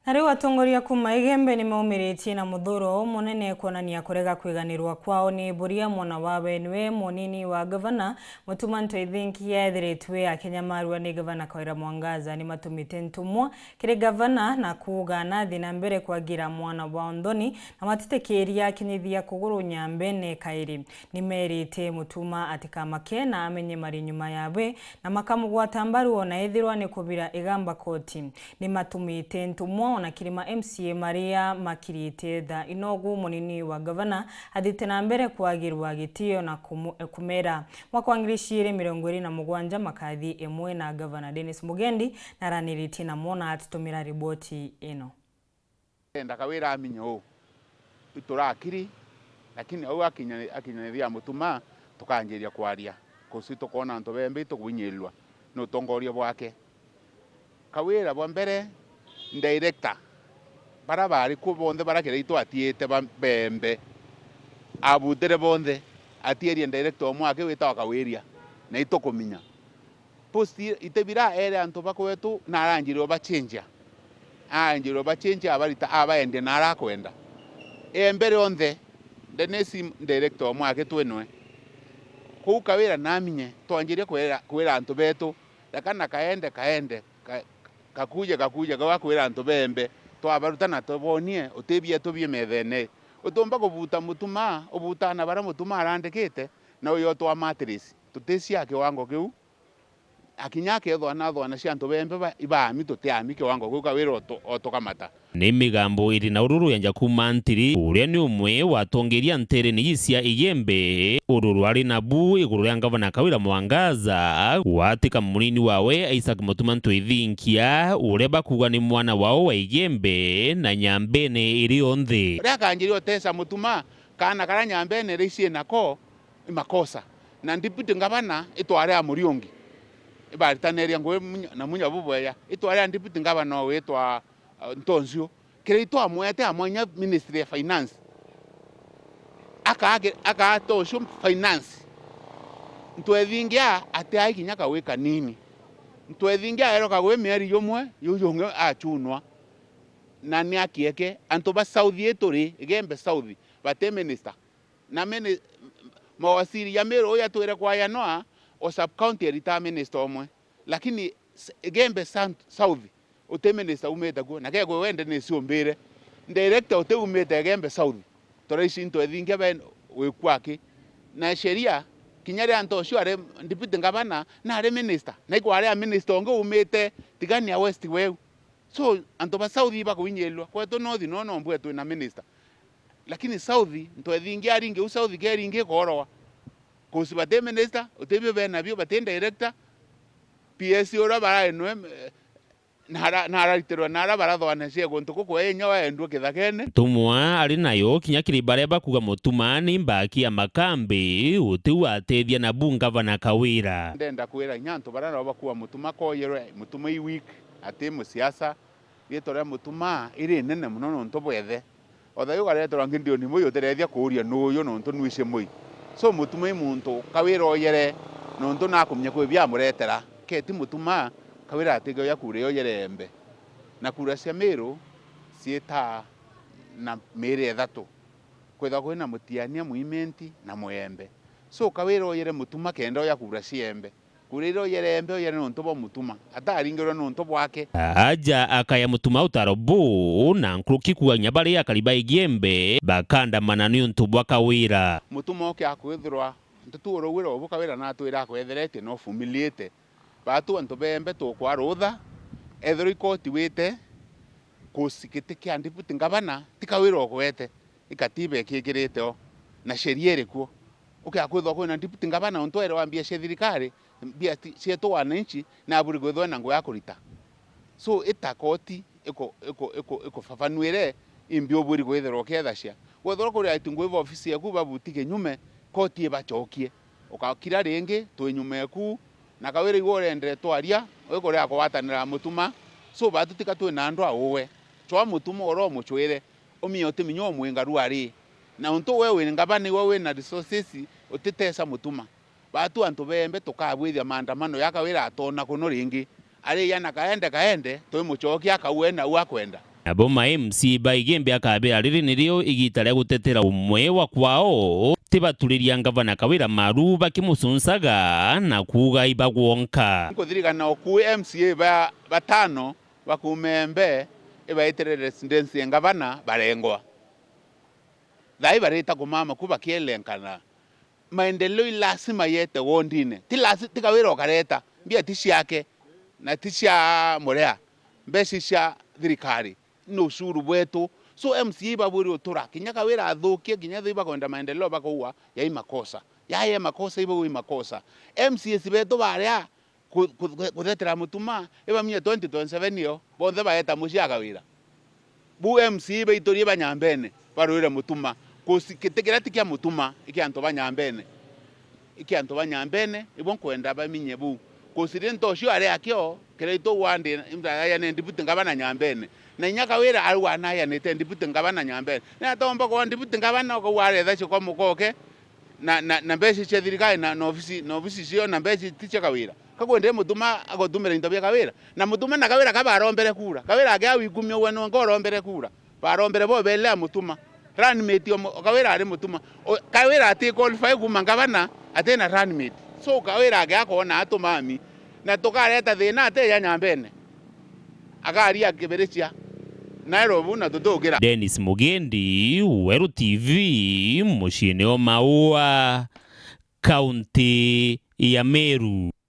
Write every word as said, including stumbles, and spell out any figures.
Na riu atongoria kuuma Igembe ni maumiritie na muthuro umunene kwonania kurega kwiganirwa kwao ni Buria, mwana wa wenue munini wa gavana Mutuma Ntoithinkia ethiritwe akinyamarua ni gavana Kawira Mwangaza. Ni matumite ntumwa kiri gavana na kuuga nathi na mbere kwagira mwana wao nthoni na matitikiria akinyithia kuguru nyambene kairi. Ni merite Mutuma atikamake na amenye mari nyuma yawe na makamugwata mbaru ona ethirwa ni kubira igamba koti. Ni matumite ntumwa ona kiri ma M C A maria makirite tha inogu munini wa gavana athite na mbere kwagirwa gitio na kumu-, kumera. Mwaka wa ngiri ciiri mirongo iri na mugwanja makathi imwe na gavana Dennis Mugendi na araniritie namo na atutumira riboti ino. Ndenda Kawira aminye uu, iturakiri, lakini au akinya-, akinyaniria Mutuma, tukanjiria kwaria. Kusi tukoona antu bembe itukuinyirirwa ni utongoria bwake. Kawira bwa mbere, director, bara bari ku bonthe bara Kiraitu atiite ba-, bembe, abutire bonthe, atierie director umwe aki witawa Kawiria, na itukuminya. Post i-, itebira ere antu ba kwetu na aranjire ubachenjia. Aranjire ubachenjia, abarita, abaendia na ara akwenda. Embe rionthe, Dennis director umwe aki twinwe. Kuu Kawira naminye, twanjirie kwira, kwira antu betu, reka na kaende, kaende, ka-, kakuje, kakuje, gakwira antu bembe. Twabaruta na tubonie, uti bietu bi methene. Utumba kubuta Mutuma, ubutaa na bara Mutuma arandikite, na uyo twa matress. Tutisia kiwango kiu. Akinya akethwa nathwa na cia antu bembe ba-, ibaami tutiami kiwango kiu Kawira otu-, otukamata. Ni migambo iri na ururu ya Njakuma Ntiri, uria ni umwe wa atongeria nterene ii cia Igembe. Ururu ari nabu iguru ria ngavana Kawira Mwangaza gwatika munini wawe Isaac Mutuma Ntoithinkia, uria bakuuga ni mwana wao wa Igembe na Nyambene iri onthe. Uria akanjiria utesa Mutuma, kaana karia Nyambene iri ici nako, i makosa. Na deputy ngavana itwari a Muriungi. Ibaritaniria ngugi munya-, na munya bubweya. Itwari a deputy ngavana o witwa, uh, Ntoncio. Kiraitu amwete amwanya ministry ya finance. Aka-, akaa Ntoncio finance. Ntwethingia atiai kinya kagwi kanini. Ntwethingia aerwa kagwi mieri jumwe, juu jungi achunwa. Na ni akieke. Antu ba South ituri, Igembe South, bati minister. Na mini-, mawaziri ya Meru uyu atwire kwa Yanoa, o sub county erita minister umwe. Lakini s-, Igembe San-, South, uti minister umite kuo. Na kegwe wende ni ciumbire. Director uti umite Igembe South. Tore ici into ethingia ben wi kwaki. Na sheria, kinya ria Ntocio ari deputy governor, na ari minister. Na ikwari a minister ungi umite Tigania West weu. So, antu ba South ibakuinyirirwa. Kwetu North no, no mbwe twina minister. Lakini South, ntwethingia ringi u South ke ringi kooroa. Kusi bati minister, utibio bena bio, bati director. P S uria baraenwe, eh, nara-, nararitirwa nara barathwana cia guntu kuku inya waendua kithakene. Ntumwa ari nayo kinya kiri baria bakuga Mutuma ni mbaki ya makambi, utiu atethia nabu ngavana Kawira. Ndenda kwira inya antu baria nabo bakuga Mutuma koyerwe, Mutuma i weak, ati musiasa, riitwa ria Mutuma iri inene mono nontu bwethe. O thayu ugareterwa ngidioni mui utirethia kuuria nuuyu nontu nwici mui. So Mutuma i muntu Kawira oyere nontu nakumenya kwi biamuretera. Keti Mutuma, Kawira atigeoya kura iyo yere embe. Na kura cia Miru ciitaa na miiri ithatu. Kwithwa kwina Mutiania, Mwimenti na Mwembe. So Kawira oyere Mutuma kenda oya kura cia embe. Kura iria oyere embe oyere nontu bwa Mutuma. Ataringirwe nontu bwake. Aja akaya Mutuma utaro buu, na nkuruki kuuga kinya bari akari ba Igembe bakandamana niuntu bwa Kawira. Mutuma oke akwithirwa ntutu uraugira ubu Kawira natwira akwetheretie na ufumiliite. Batu antu bembe tukwa rutha, ethirwa ikoti wite, kusi giti kia deputy ngavana, ti Kawira ugwete. Ikatiba ikikirite o, na sheria iri kuo. Ukia kwithwa kwina deputy ngavana untu ere wa mbia cia thirikari, mbia ti-, cietu wananchi, na aburi kwithwa na ngugi ya kurita. So, ita koti iku-, iku-, iku-, ikufafanuire imbi uburi kwithirwa ukiethacia. Wethirwa kuri aitu ngugi ba ofisi yaku babuti kinyume, koti ibacokie. Ukakira ringi, twi nyuma eku, na Kawira igwe urendere twaria, wi kuria kugwatanira Mutuma. So, batu tika twina andu a uwe. Cwa Mutuma uria umucwire. Umie utiminya umwingaru ari. Na untu we wi ngavana, iwe wina resources, utitesa Mutuma. Batu antu bembe tukabwithia maandamano ya Kawira atona kuno ringi. Ari yana kaende kaende, twimucokia akauwe nau akwenda. Nabo ma M C A ba Igembe akabera riri nirio igita ria gutetera umwe wa kwao, tibaturiria ngavana Kawira maru bakimucuncaga na kuuga ibagwonka. Nkuthirikana oku M C A ba batano bakuuma Embe ibaitire residence ya ngavana barengwa. Thaai barita kumama ku bakielenkana. Maendeleo i lazima yete wondine. Ti lazi-, ti Kawira ukareta. Mbia ti ciake. Na ti cia Murea. Mbeca cia thirikari. Ni ushuru bwetu. So M C A ibabwiri utura. Kinya Kawira athukie, kinya thii bakwenda maendeleo bakauga, yai makosa. Yai makosa, ibauga i makosa. M C As betu baria ku-, ku-, ku-, kuthetera Mutuma, ibamenye twenty twenty-seven iyo, bonthe baeta mucii a Kawira. Bu M C A baiturie ba Nyambene, barwire Mutuma. Kusi-, giti kiria ti kia Mutuma, i kia antu ba Nyambene. I kia antu ba Nyambene, ibo nkwenda bamenye bu. Kusi ri nto ucio ari akio, kiria itu wandi, aya ni deputy ngavana Nyambene. Na inya Kawira arauga nayanite deputy ngavana Nyambene. Ni atomba kwa deputy ngavana ukauga aretha cikwa mukoke, na, na, na mbeca cia thirikari na, na ofisi, na ofisi cio na mbeca ti cia Kawira. Kakwendire Mutuma agotumira into bia Kawira. Na Mutuma na Kawira ka barombere kura. Kawira agia wikumi ugwe nonka urombere kura. Barombere bo belea Mutuma. Runmate o Mu-, o Kawira ari Mutuma. O, Kawira ati qualify kuma ngavana, ati na runmate. So Kawira agia kona atumami. Na tukareta thina ati ya Nyambene. Agaria akibiricia. Nairobi na tutukira. Dennis Mugendi, Weru T V, muciini o Maua, kaunti ya Meru.